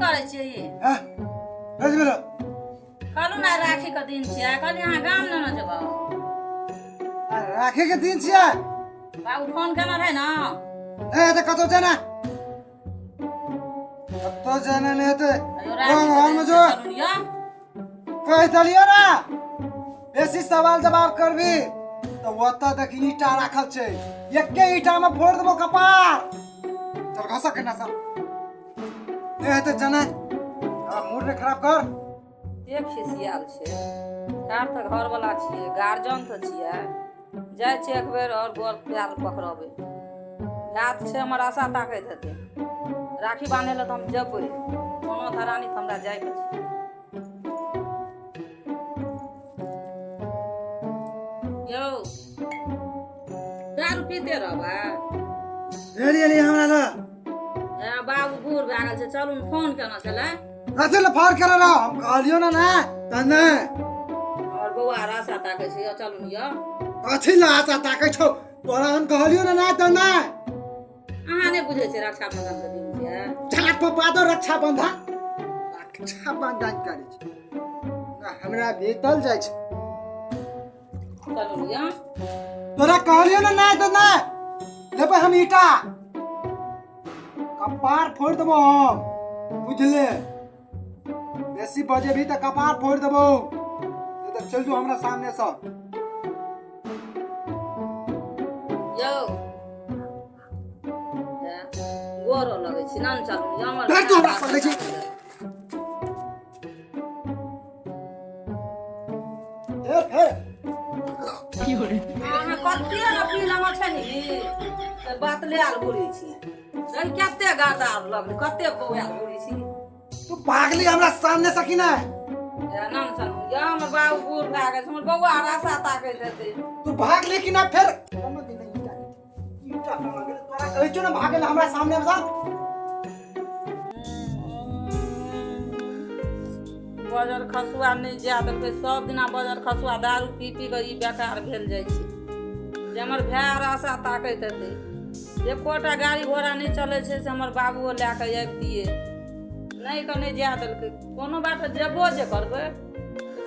करै छियै ई? हैं? कथी भेलो? कहलहुँ ने राखी के दिन छियै, कहलियै अहाँ गाम ने ने जेबै। आ, राखी के दिन छियै। बाबू फोन केने रहै ने। नहि हेतै कतौ जाना, कतौ जाना नहि हेतै। कहियो राखी के घर में दिन जो छै, चलू ने यौ। कहि देलियौ ने, बेसी सवाल जवाब करबी तऽ ओतऽ देखी ईंटा राखल छै, एके ईंटा में फोड़ देबो कपार। चल घसक केना सब नहि हेतै जाना। मूड नहि खराब कर। के खिसियाल छै? कार तऽ घरवला छियै, गार्जियन तऽ छियै। जाइ छियै एक बेर आओर गोर पैर पकड़बै। गात छै हमर, आशा ताकैत हेतै। राखी बान्है लए तऽ हम जेबै, कोनो धरानी तऽ हमरा जाइके छै। यौ, दारू पीते रहबै? एली एली हमरा लग। ए बाबू, बूढ़ भए गेल छै, चलू ने, फोन केना छलै? कथी लए फोन करे रहो? हम कहलियो ना ना तऽ नहि। हमर बौआ आशा ताकै छै यौ, चलू ने यौ। कथी लए आशा ताकै छौ तोरा? हम कहलियो ना ना तऽ नहि। अहाँ नहि बुझै छियै रक्षाबंधन के दिन छियै। झाट पर पादो रक्षाबंधन रक्षाबंधन करै छै ना, हमरा बीतल जाइ छै। चलू ने यौ। तोरा कहलियो ना ना तऽ नहि। लेबै हम ईटा, कपार फोड़ देबो हम, बुझले? बेसी बजेबही तऽ कपार फोड़ देबो। नहीं तऽ चल जो हमरा सामने से। यौ, ए, गोरो लगै छी ना ने, चलू ने यौ, हमर धर तू हमरा पकड़ै छी। फेर फेर। अहाँ कते ने पी लेने छै ने ई, से बात ले आयल घुरै छी। देखी कते गर्दा लगलै, कते बौआयल घुरै छी। तू भागली हमरा सामने से कि नहि? ए, ना ने चलू यौ, हमर बाबू बूढ़ भए गेल छै, हमर बौआ आशा ताकैत हेतै। तू भागली कि नहि? फेर कोनो दिन नहि ईटा ईटा तोरा कहै छौ ने भागे हमरा सामने से। बजर खसुआ नहि जाय देलकै। सब दिना बजर खसुआ दारू पी पी कऽ ई बेकार भेल जाइ छै जे हमर भाय आर आशा ताकैत हेतै। एकोटा गाड़ी घोड़ा नहि चलै छै से हमर बाबुओ लए कऽ अबितियै। नहि कऽ नहि जाय देलकै। कोनो बात जेबो जे करबै,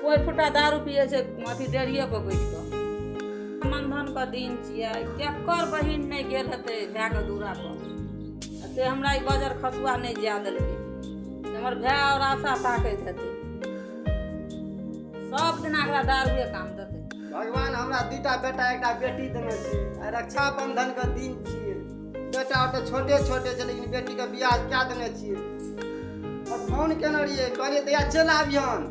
कोइ फुटा दारू पियै छै अथी डेढ़िए पर बैठ कऽ। बंधनके दिन छियै, केकर बहिन नहि गेल हेतै भायके दूरा पर, से हमरा ई बजर खसुआ नहि जाय देलकै। हमर भाय आओर आशा ताकैत हेतै। सब दिना एकरा दारुए काम देतै। भगवान हमरा दूटा बेटा एकटा बेटी देने छै। आ रक्षाबंधन के दिन छियै। बेटा आओर तऽ छोटे छोटे छै, लेकिन बेटीके बियाह कए देने छियै। आओर फोन केने रहियै, कहलियै दैया चलि आबिहन,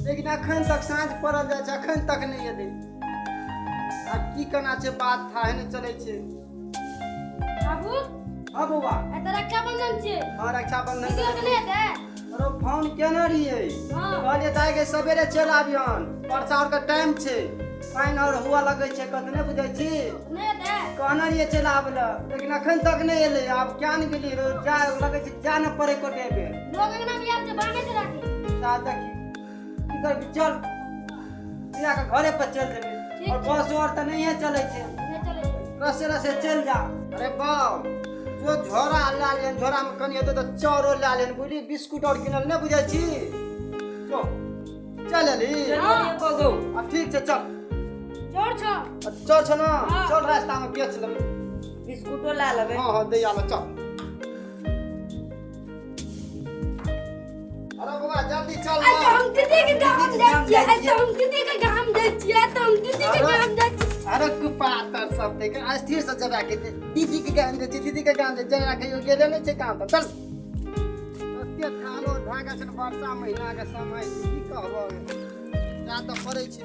लेकिन अखन तक साँझ पड़ल जाइ छै, अखन तक नहि एलै। आब की केना छै बात, थाहे नहि चलै छै। बाबू। हाँ बौआ। आइ तऽ रक्षाबंधन छै। हाँ, रक्षाबंधन। दीदी के नहि हेतै? अरे फोन केने रहियै। हाँ। कहलियै दाइ के सवेरे चलि आबिहन, वर्षा आर के टाइम छै, पानि आओर हुआ लगै छै, कथी नहि बुझै छी? नहि हेतै? कहने रहियै चलि आबै लए, लेकिन अखन तक नहि एलै। आब क्या ने गेलियै रो, जा लगै छै जा ने पड़ै कोटे बेर। लोग अंगना में आयल छै, बान्है छै राखी। सा देखी की करबी, चल बिना के घरे पर चलि जेबै। ठीक और छै। बस और तऽ नहिए चलै छै। नहि चलै छै। रसे रसे चलि जा। अरे बाप, जो झोरा लए लियन, झोरामे कनि हेतौ तऽ चाउरो लए लियन, बुझली? बिस्कुट आओर किनल नहि बुझै छी। जो चल एली। बगौ। आ ठीक छै, चल। चोर छौ। आ, चल छौ ने। हाँ। चल, रास्तामे बेच लेबै। बिस्कुटो लए लेबै। हाँ हाँ, दैया ले, चल। अरे बौआ, जल्दी चल। आइ तऽ हम दीदी के गाम जाइ छियै, आइ तऽ हम दीदी के गाम जाइ छियै, आइ तऽ हम दीदी के गाम जाइ छियै। अरे कुपातर सब देख, स्थिर से जबा के दीदी के गाम जाइ छै, दीदी के गाम जाइ छै, कहियो गेले नहि छै गाम। तऽ चल, कते थालो भए गेल छै ने, वर्षा महीना के समय छै, की कहबो, जा तऽ पड़ै छै।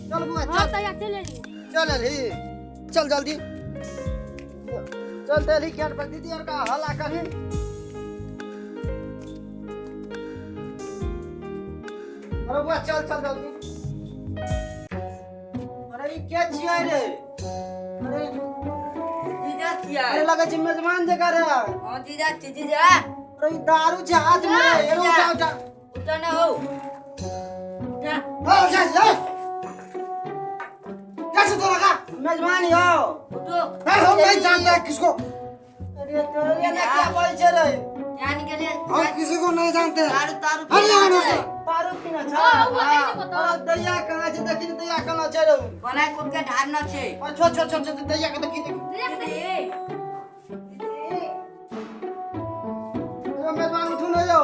चल बौआ। हाँ। चल। तऽ चलि एलियै। चल एलही, चल जल्दी चल। तऽ एलही गेट पर, दीदी और का हल्ला करही। अरे बुआ, चल चल जल्दी। अरे ई के छियै रे? अरे जीजा छियै। अरे लगै छै मेजबान जकाँ रे। हाँ, जीजा छी, जीजा। अरे ई दारू छै हाथ में रे। एरो उठा उठा। उठा ना हो, उठा। ए, जा जा, कैसे तोरा का मेजबान यो? उठो। ए, हम नहीं जानते हैं किसको। अरे तोरा ये ना क्या बोल छै रे? जान गेलियै। हम किसी को नहीं जानते हैं। दारू तारू हट जाओ पीना यहाँ से। छै। दारू पीना छै। हाँ, वो है नहीं पता। अरे दैया कहाँ छै? देखी ने दैया कहाँ छै रौ। बनाय कुट के ढारना छै। अरे छोड़ छोड़ छोड़ छोड़, दैया के देखी देखी। देख दीदी, यो मेजबान उठू ने यौ।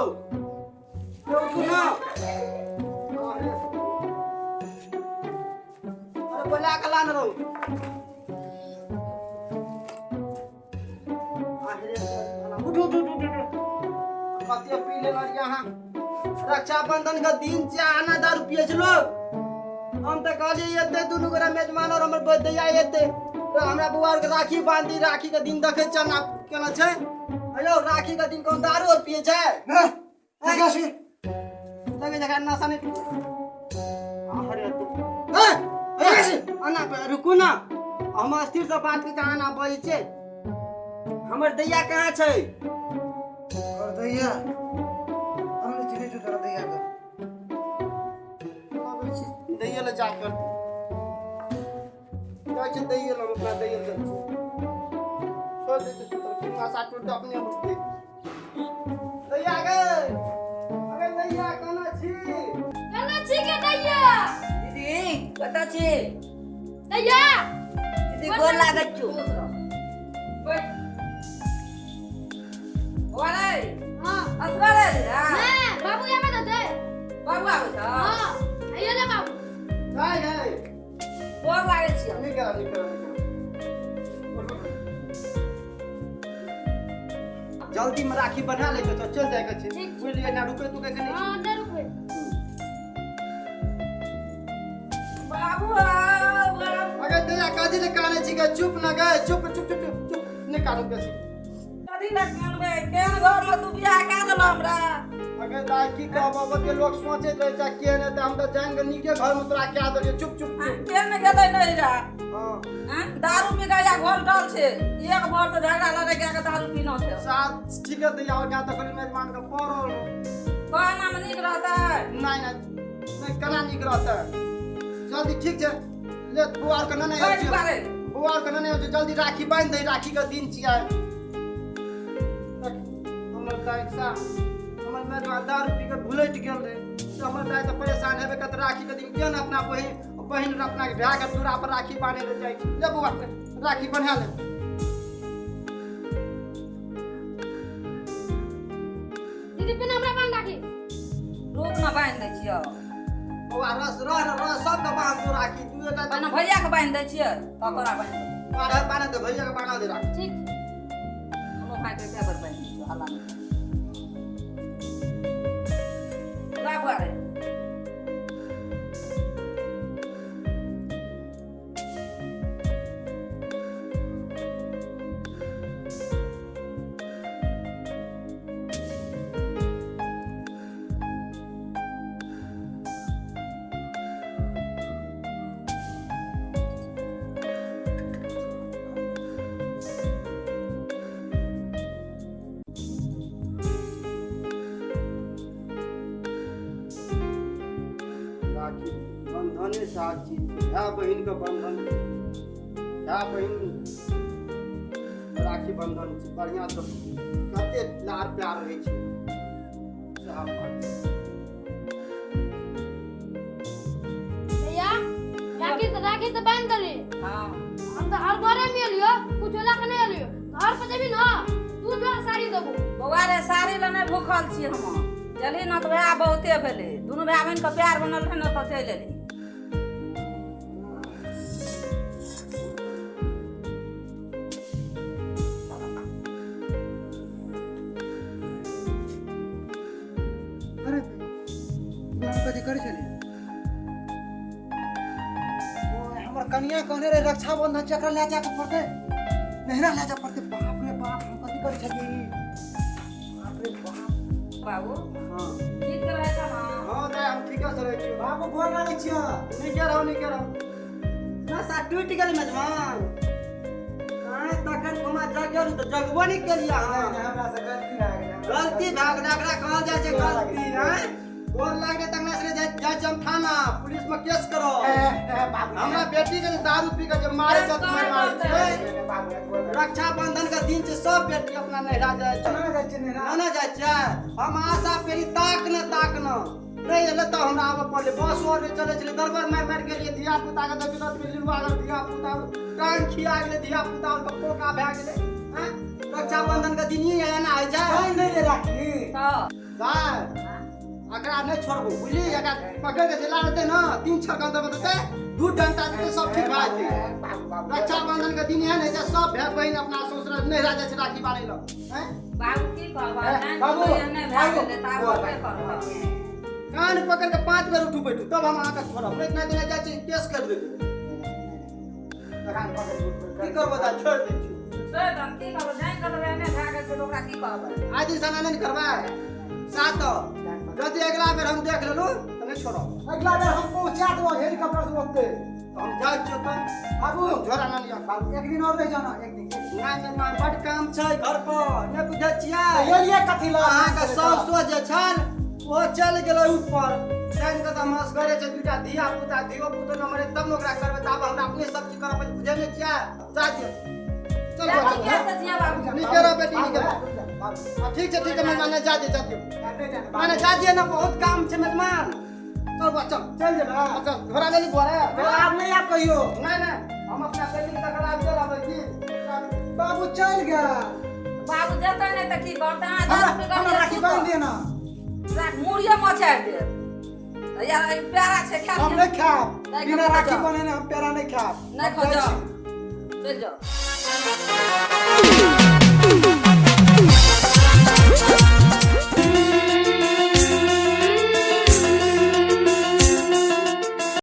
यौ उठू ने। अरे बोला के लान रौ। उठू उठू उठू उठू। कते पी लेलक यहाँ। रक्षाबंधन के दिन छै, आना दारू पिए छै लोग। हम तऽ कहलियै एतै दुनू गोरा मेजबान और हमर दैया एतै तऽ हमरा बौआ आरके राखी बांधी। राखी के दिन देखै छियै ना केना छै। यौ राखी के दिन कोन दारू आर पिए छै? ना, देखा सी। लगे जगह नशा नहीं। अरे तू ए, देखा सी। आना रुकू ना, हम स्थिर से बात के आना बजै छै। हमर दैया कहाँ छै? और दैया हम नहीं चिन्है छौ तोरा दैया के। अबै छी दैया लए जा कर जाइ छै दैया लए, हम अपना दैया लए जाइ छी। छोड़ दै छै सुतल कि नशा टूटतै अपने उठतै। दैया गे, अरे दैया कहाँ छी? केना छी के दैया? दीदी कतऽ छी? दैया। दीदी गोर लागै छौ। बैठ। बौआ रे, हाँ। असगर रे, हाँ? ने बाबू आबै देतै। बाबू आबै छौ? हाँ, आइयो ने बाबू। जाइ गए। गोर लागै छियौ। निकल निकल निकल, जल्दी में राखी बना ले के चल जाए के छै। ठीक। बुझलियै ना? रुकै तुकै के नहीं। हाँ, नहि रुकबै। बाबू आउ, बाबू। अगर दैया काजी ले काने छी के, चुप न गए, चुप चुप चुप चुप चुप, नहीं कानू बेसी। कथी लए कानबै? केहन घरमे तू बियाह कए देलह हमरा? अगर दाइ की कहब, के लोग सोचैत रहै छै के नहि, तऽ हम तऽ जानि कऽ नीके घर में तोरा कए देलियै। चुप चुप चुप। केहन गेलै नैहरा? हाँ। आँय? दारू पी कऽ या घोलटल छै, एक भर से झगड़ा लड़ाइ कए कऽ दारू पीना छै। साथ ठीक है दैया, ओहिठाम तऽ कहलियै मेजबान के पड़ल। कहनामे नीक रहतै? नहीं नहीं नहीं, केना नीक रहतै? जल्दी ठीक छै, ले बौआ आरके नेने बैठ आबै छियै। बारे। बौआ आरके नेने आबै छियै, जल्दी राखी बान्हि दही, राखी के दिन छियै। हमर दाइ सा हमर मेजबान दारू पी कऽ घुलटि गेल रहै तऽ हमर दाइ तऽ परेशान हेबे करतै। राखी के दिन किया ने अपना बहिन बहिन अपना भाय के दूरा पर राखी बान्है लए जाइ छै। ले बौआ के राखी बन्हा ले। दीदी बिना हमरा बान्ह राखी। रूप ने बान्हि दै छियौ। बौआ रस रह ने रह, सबके बान्ह दो राखी, तू एकटा। पहिने भैयाके बान्हि दै छियै तब तोरा बान्हि देबै। बान्ह बान्ह दे, भैया के बान्ह दे राखी। ठीक। दुनू भाइके एके बेर बान्हि दै छियौ, हल्ला नहि कर। ला बौआ रे। राखी बंधने सात चीज छै, भाय बहिन के बंधन छै, भाय बहिन राखी बंधन छै। बढ़िआँ से कते लाड़ प्यार रहै छै, सएह बात छै। दैया राखी तऽ बान्हि देली। हाँ। हम तऽ हर घरे में एलियो, कुछो लए कऽ नहि एलियो। घर पर जेबी ने दू जोड़ा साड़ी देबो। बौआ रे, साड़ी लए नहि भूखल छी हम। गेलही ने तऽ वएह बहुते भेलै। दुनू भाय बहिनके प्यार बनल रहै ने तऽ चलि एलही। अरे हम कथी करै छलियै? ओए, हमर कनिया कहने रहे रक्षाबंधन चक्र लए जाके पड़तै, नहिरा लए जाय पड़तै। बाप रे बाप, हम कथी करै छलियै ई? बाप रे बाप। बाबू। हाँ। ठीक रहै छ ने? हाँ दाइ, हम ठीके से रहै छियौ। बाबू गोर लागै छियौ। नीके रहू, नीके रहू। नशा टूटि गेल मेजबान? आँय, तखन घुमा जगेलू तऽ जगबो नहि केलियै अहाँ। हमरा से गलती भए गेलै। गलती भए गेलै, एकरा कहल जाइ छै गलती। आँय। गोर लागले तंगना से जाय जाय छी हम थाना पुलिस में केस करो। ए, ए, बाबू हमरा बेटी के जे दारू पी के जे मारे केस छै करऽ मारे पड़तै। छै। बाबू, गोर लागै। रक्षाबंधन के दिन छै, सब बेटी अपना नैहरा जाइ छै। ना जाइ छियै नैहरा। ना ना जाइ छियै। हम आशा पेरी ताक न ताक न नहि एलै तऽ हमरा आबऽ पड़लै। बस और नहि चलै छलै, दरबर मारि मारि गेलियै। धिया पुता के देखियौ तऽ लिलुआ गेल धिया पुता, टांग खिया गेलै धिया पुता के, पोका भए गेलै। आँय, रक्षाबंधन के दिन ही एना होइ छै? पानि नहि रे राखी। हँ। दाय, एकरा नहि छोड़बो बुझली। एकरा पकड़ के जेला रहतै ने, तीन छक्का अंदर में देतै, दू डंटा देतै, सब ठीक भए जेतै। बाबू, बाबू। रक्षाबंधन के दिन एहन होइ छै, सब भाय बहिन अपना ससुराल नैहरा जाइ छै राखी बान्है लए। आँय, बाबू की करबह? ए, बाबू, एहने भए बाबू, गेलै तऽ आब के करबह? कान पकड़ के 5 बेर उठू बैठू तब हम अहाँके छोड़ब, नहि तऽ नहि जाइ छी केस कर देबै। कान पकड़ि की करबो दाय, छोड़ि दै छी। छोड़ि दहन, की करबह? जानि कऽ तऽ एहने भए गेल छै तऽ ओकरा की कहबै? आइ दिन सना नहि ने करबै सात। यदि अगिला बेर हम देख लेलहुँ तऽ नहि छोड़ब। अगिला बेर हम पहुँचा देबो हेलीकॉप्टर से ओते। तऽ हम जाइ छियौ तऽ। बाबू, झोरा ना लिअ। बाबू, एक दिन और रहि जाना, एक दिन, एक दिन। नहि नहि नहि, बड काम छै घर पर, नहि बुझै छियै? एलियै कथी लए? अहाँके सासुर जे छल ओ चलि गेलै ऊपर। जानि कऽ तऽ हम असगरे छै, दूटा धिया पुता, धियो पुतो नम्बर तब ने ओकरा करबै। तऽ आब हमरा अपने सब चीज करऽ पड़ै, बुझै नहि छियै? जा दियौ, चल बौआ, चल। नीके से जिया बाबू। नीके रह बेटी, नीके रह। बाबू, हाँ, ठीक छै, ठीक छै मेजबान, जा दियौ, जा दियौ। नहि जाना। माने जा दियौ ने, बहुत काम छै मेजबान। चल बौआ, चल। चल जेबै। हाँ, चल, झोरा लेली बौआ रे? आब नहि आब कहियो। नहि नहि, हम अपना बेटी के तकर आब चल आबै छी। बाबू चलि गेल। बाबू जेतै नहि तऽ की करतै? अहाँ हमरा दारू पी कऽ हमरा राखी बान्हि दिअ ने। राख, मुड़िए मचारि देब। यार, ई प्यारा छै, खा हम लिअ। नहि खायब। नहि बिना खाउ, राखी जाउ। बनेने हम पेड़ा नहि खायब। नहि हम खाउ, जाइ जाउ। छी। चलि जाउ।